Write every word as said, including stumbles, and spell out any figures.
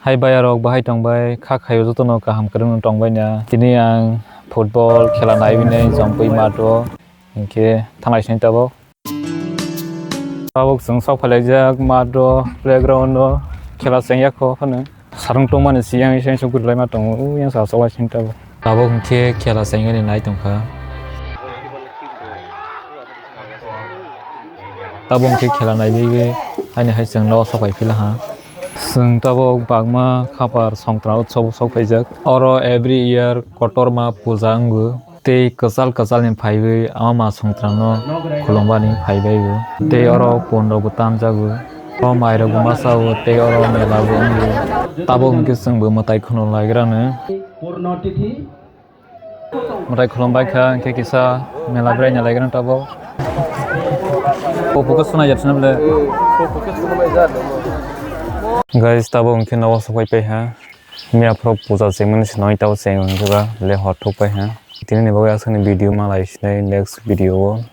Hai bayarok bahai tongbai, kha khaio jotono kaham kwrwngno tongbaina. Tini ang football khela naiwi nai jompui mato, hinkhe thanglai sini tabok. Tabok chwng sok phailaijak mato, playground o khela chengya kho phano. Sarung tongmani siyang iseng sok gurilaima tongo, uyang sa sok lai sini tabok. Tabok hinkhe khela chengani nai tongkha. Tabok hinkhe khela naiwi ani hai chwng nogo sok phai philaha. Chwng tabok bagma khapar songkran utsobo sok phaijak. Oro every year kotorma puja wngo. Tei kwchal kwchalni phaiwi ama ma songkranno khulumani phaibaio. Tei oro pondro bo tanjago. O mairok bo masa o tei oro mela bo wngo. Tabok hinkhe chwngbo mwtai khulum laigrano. Mwtai khulum baikha hinkhe kisa mela beraina laigrano tabok. Popo khe sunai jat swnam le. Guys, tabok hinkhe nogo sok pai paiha. Miya phuru puja chengmani se noi tabok cheng hinkhe ba le hor thuk paiha. Tini ni bagwi aswkni video malai sinai next video o.